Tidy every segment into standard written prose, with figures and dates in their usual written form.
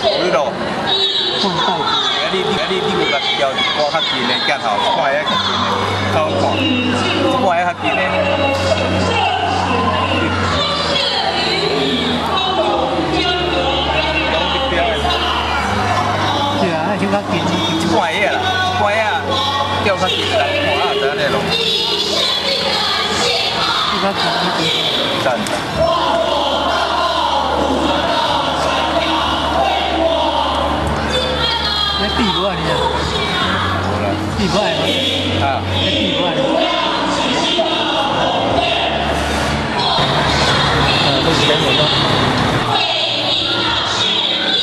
有你咯。放帶。啊你你啊你你無共調一寡較近的鏡頭，一寡較近的，較好看，一寡較近的。對啊，翕較近。一寡個啦，一寡個調較近的來看啊，就按呢咯。翕較近一點。讚。你比無啊你啊？比無愛嗎？啊。你比無愛？都是兩點鐘。都是兩點鐘。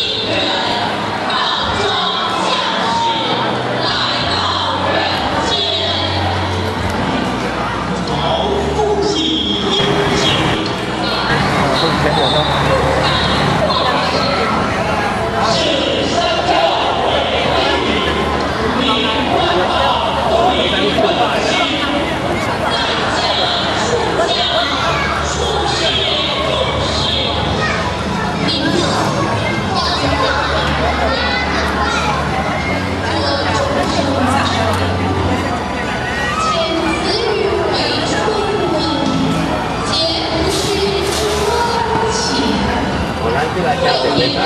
來聽電話台，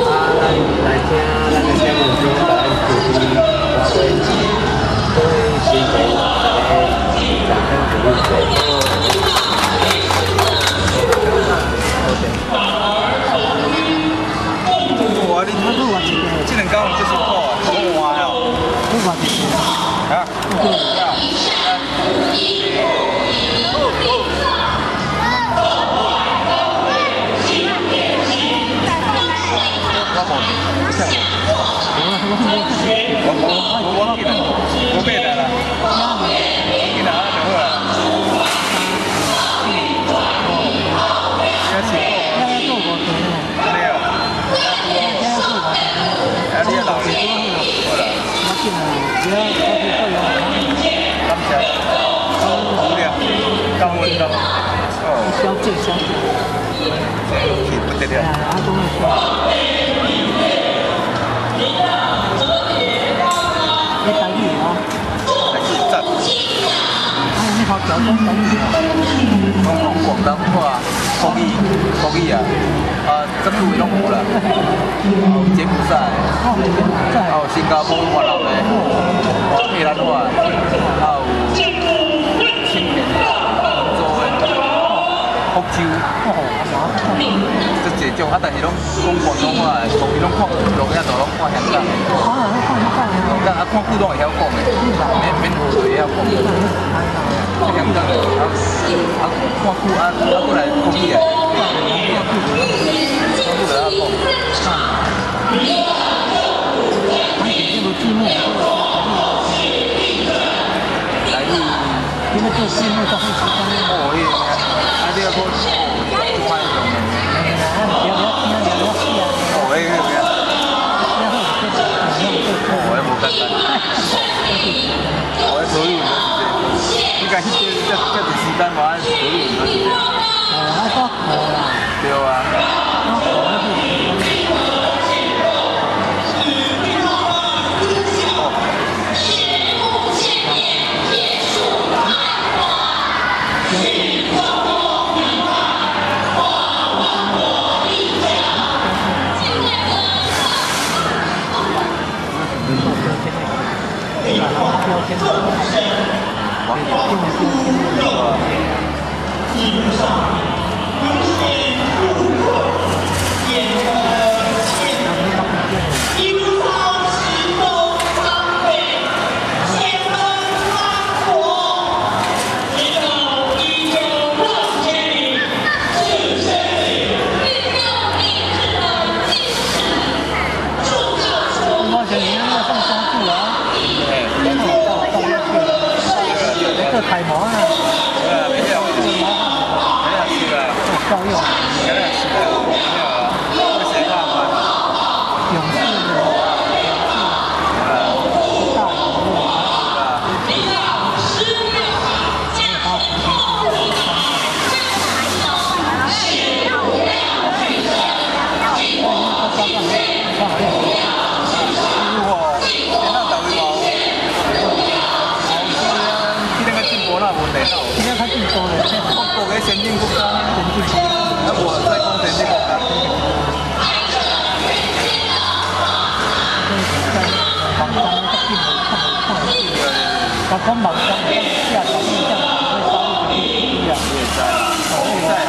啊，咱來聽咱的節目中，共咱主持歌會，各位新朋友，大家掌聲鼓勵者。哇！你這兩工這辛苦啊，好換哦。啊？我無，我我我我我爬來啦，我緊來就好啦。這辛苦。啊，你也老了，好啦。感謝。無聊，感恩咯。哦。小姐，小姐。是不得了。你台語哦？台語讚。啊，你學講講台語。講講廣東話、國語、國語啊，啊，什麼話攏有啦。有柬埔寨的，啊有新加坡、越南的，越南話，啊有青田的、泉州的、福州，足濟種啊，但是攏講廣東話的，伊攏看錄影都攏看香港的。香港啊，看久攏會曉講的，免免學就會曉講。香港的，啊啊看久啊啊，閣來國語啊，看久就曉講。台語。你們做字幕都會時間。哦，迄個，啊，你還閣哦，足歹用的。哦，迄個咩？哦，迄無簡單。哦，迄投入無時間，你講彼個遮遮濟時間嘛，投入無時間。哦，愛講學啦。對啊。做開模啊！對啊，沒有，沒有是啦。夠用。沒有是啦，沒有啊，誰看嘛？勇士，大勇。有吼，电脑台位嘛有。这两个进步哪无电脑？这较进步咧。国个先进国家，先进。啊无再讲先进国家。网站较进步，较无较无进步。包括网站下载印象会烧录机啊。会使，会使哦。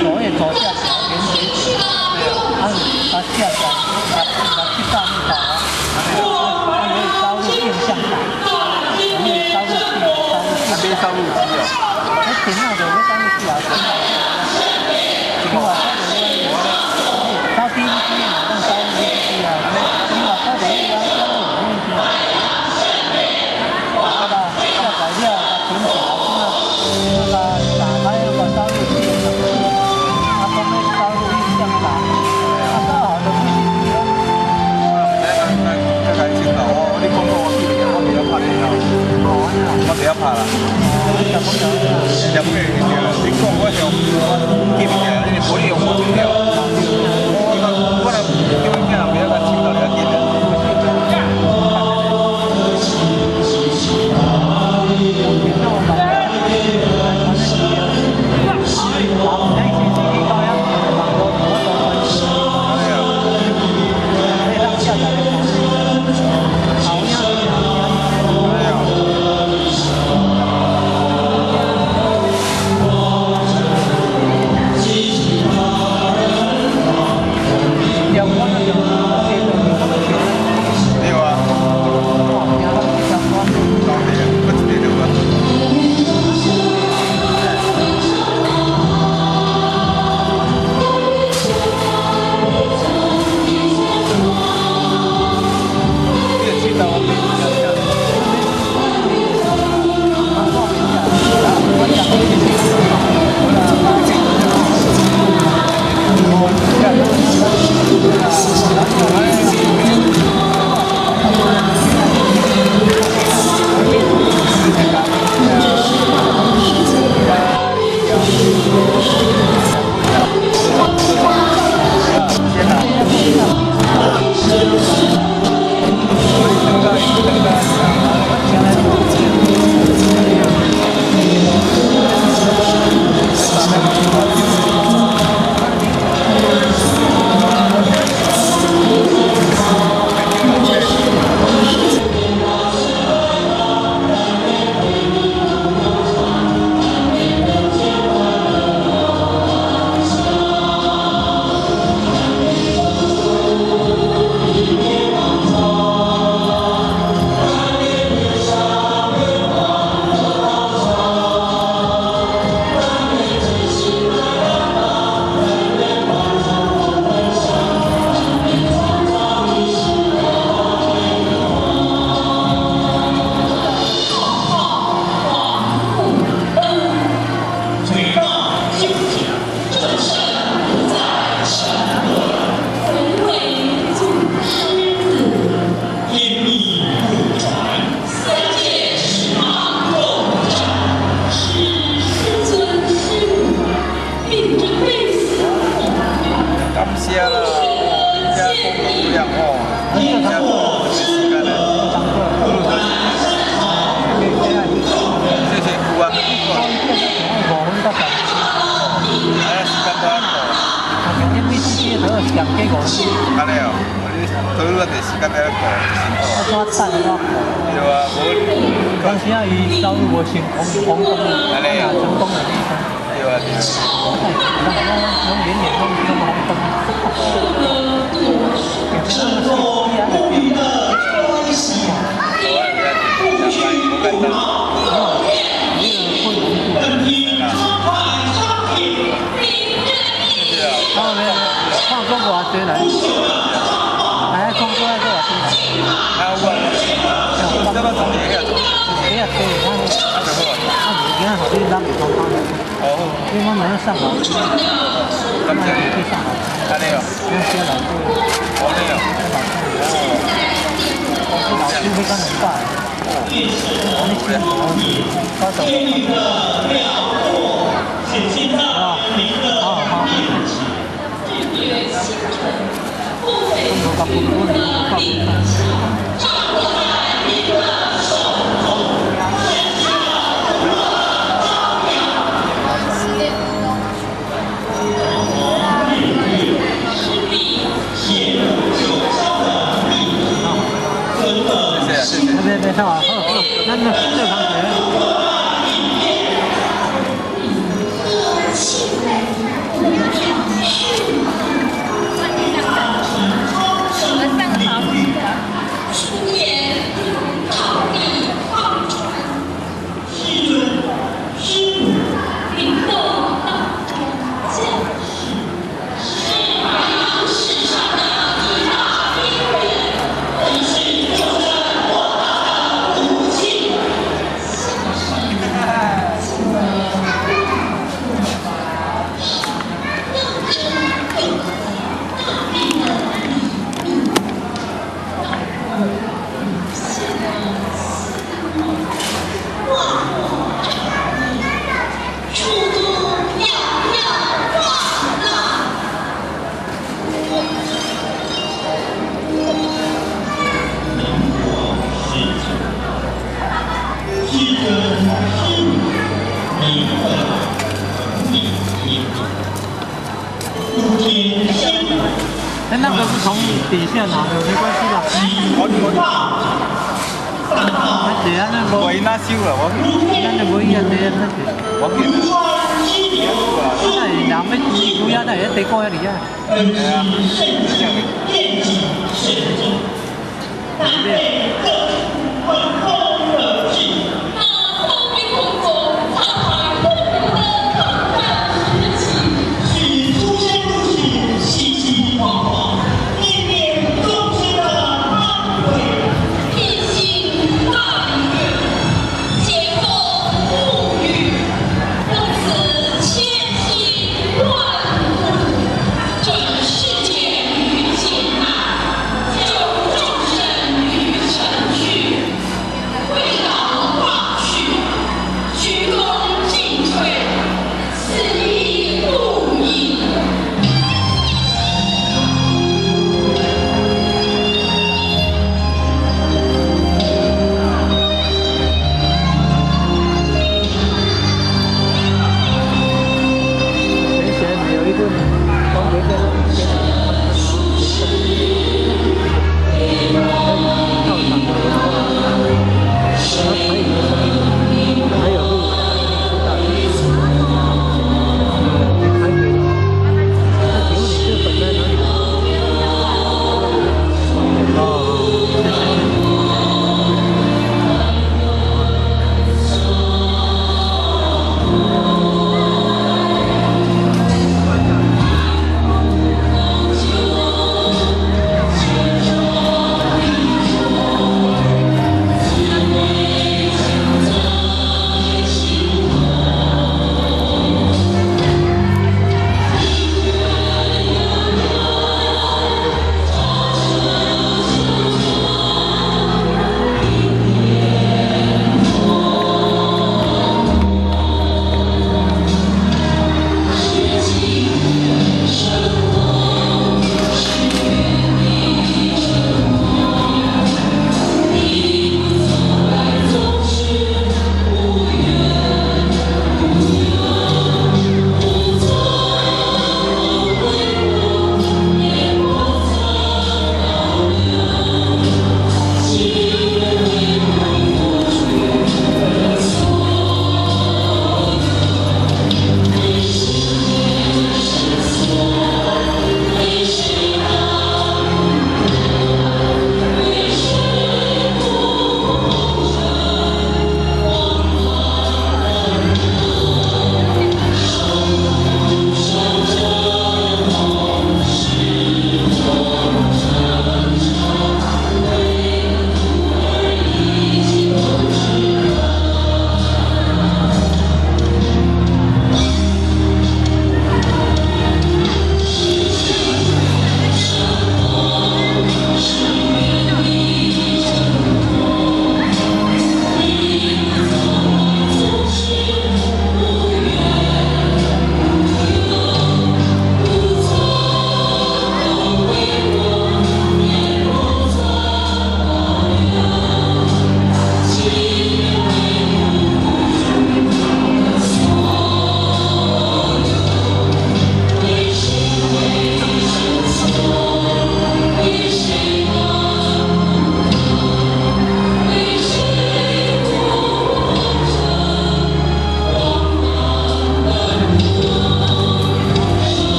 所谓左下角连结点，啊，啊下载6、700那个啊，啊可以烧录印象档，可以烧录器，烧录买烧录机哦。哎，电脑就买烧录机啊，电脑。另外，烧 DVD 嘛，当烧录机啊，另外烧录机啊，烧录录音机啊。啊，下载了，甲存起来，这马打开那个烧录机，啊，讲咧烧录印象档，啊，烧好就不是机咯。我唔知咱咱较该我你讲过我记袂，我袂晓拍电脑。哦，按呢。我袂晓拍啦。你食饭了？食饭对啦，你讲我想我记袂起来，因为无你用我记了。我我若叫阮囝袂晓共手头就较紧啦。对啊。当地啊，我一个就有啊。你的手头我买一只。感谢啦，这功德无量哦，这时间咧，谢谢有啊。哎，时间都还够。按呢哦，你投入咱时间在咧顾，辛苦。对啊，无。当时啊，伊收入无成功，成功按呢哦。成功的地方。对啊对啊。拢连连拢拢红灯。无啊，无简单。看讲偌济人，哎，讲过来过偌济人。啊，我，这摆总结一下，哎呀，对，他，啊，无今仔予你揽袂通通。哦。因为我马上上楼。感谢。去上楼。按呢哦。用车来。按呢哦。老师会讲200。哦。你辛苦，我懂。啊，好好。大部分大部分。谢谢谢谢。别别上啊，好好，咱那正常学。哎，那個是從底下拿的，沒關係啦。啊，對啊，那無，我伊那收啦，我。咱就無伊啊，對啊，那是。我見。那是人欲煮啊，那會地瓜遐爾啊。係啊，這樣的。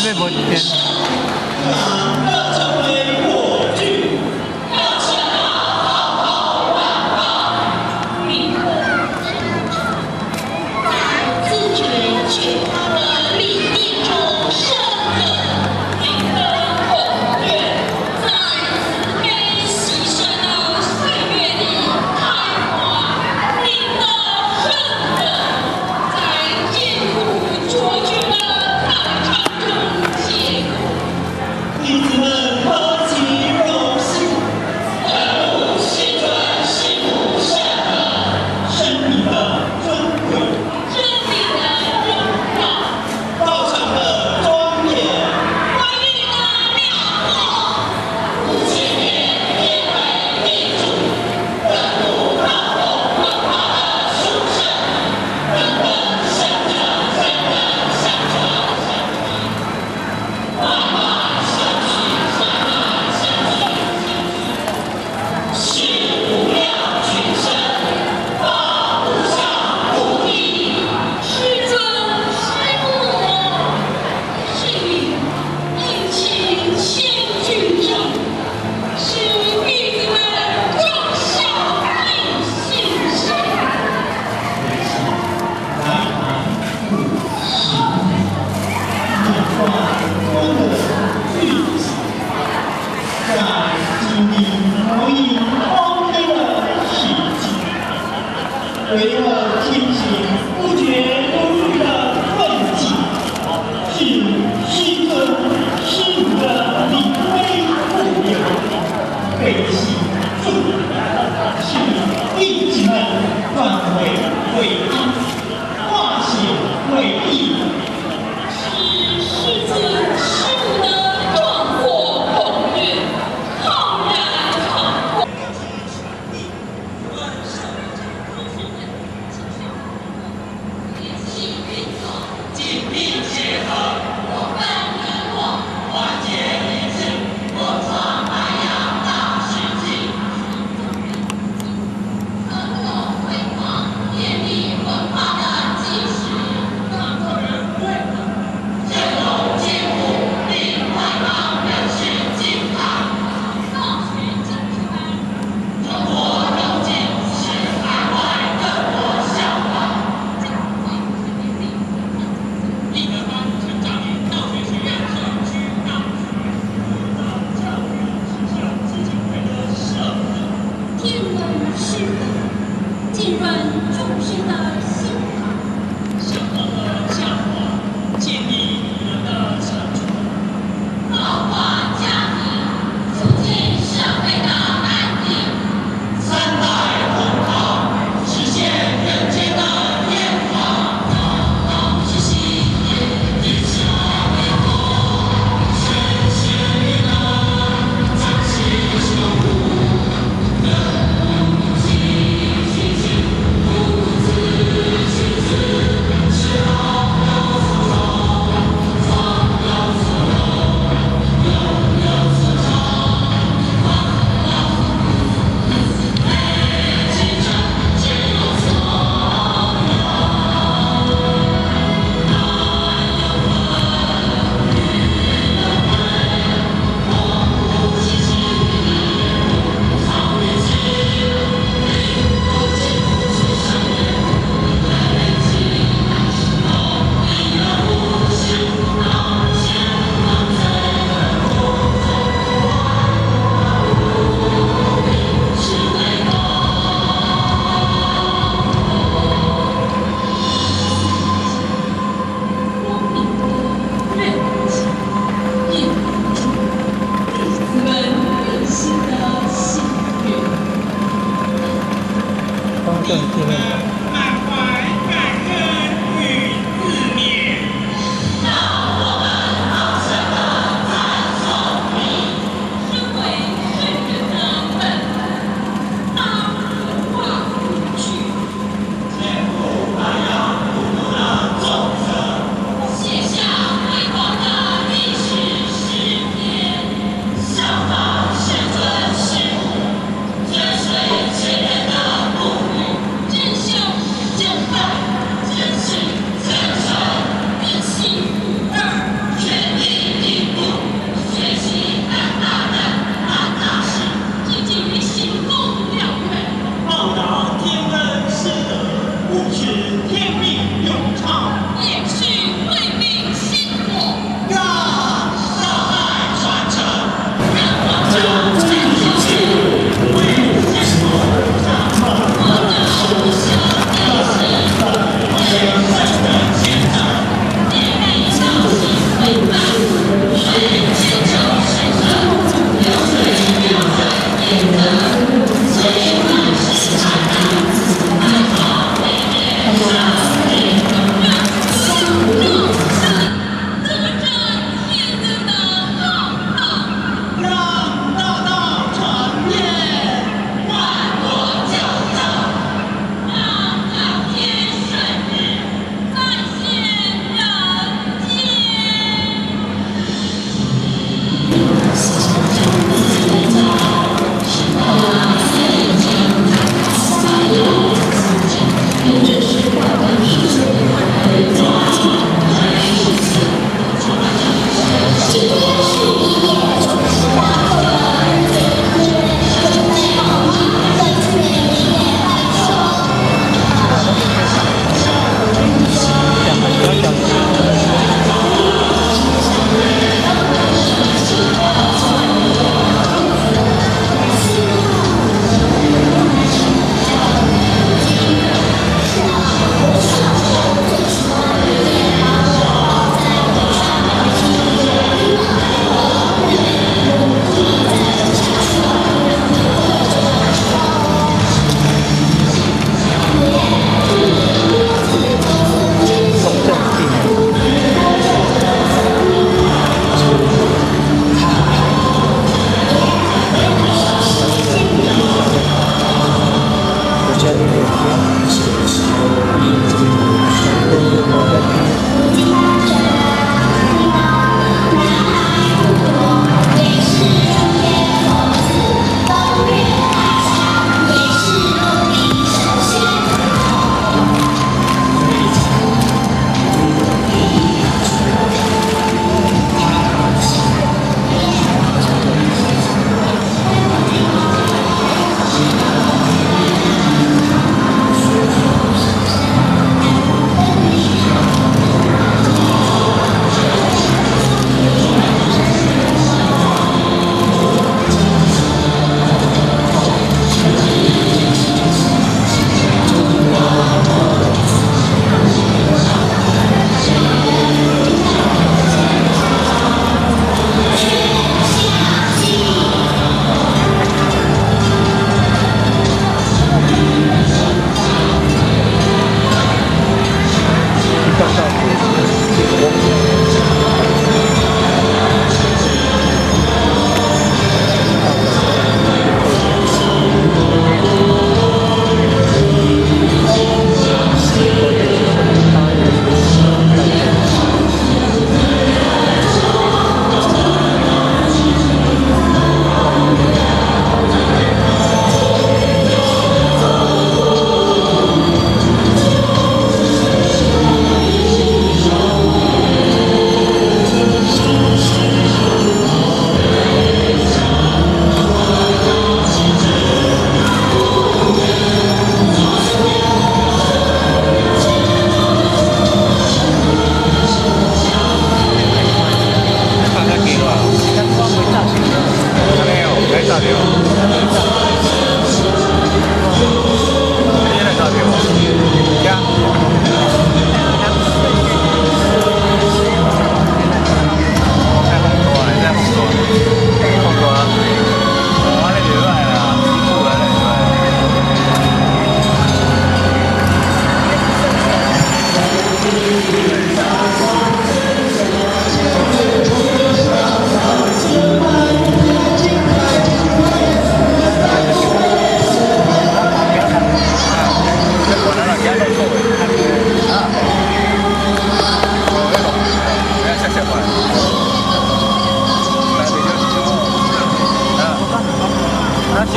欲無電。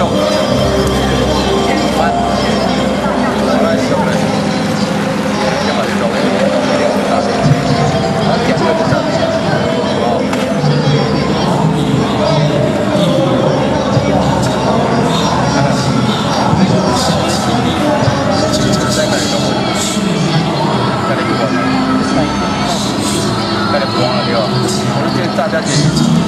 俗，咱俗咧，這嘛是俗的，啊，鹹的就炸哦。再來講，再來一個，再來搬了對吧？我這炸家這。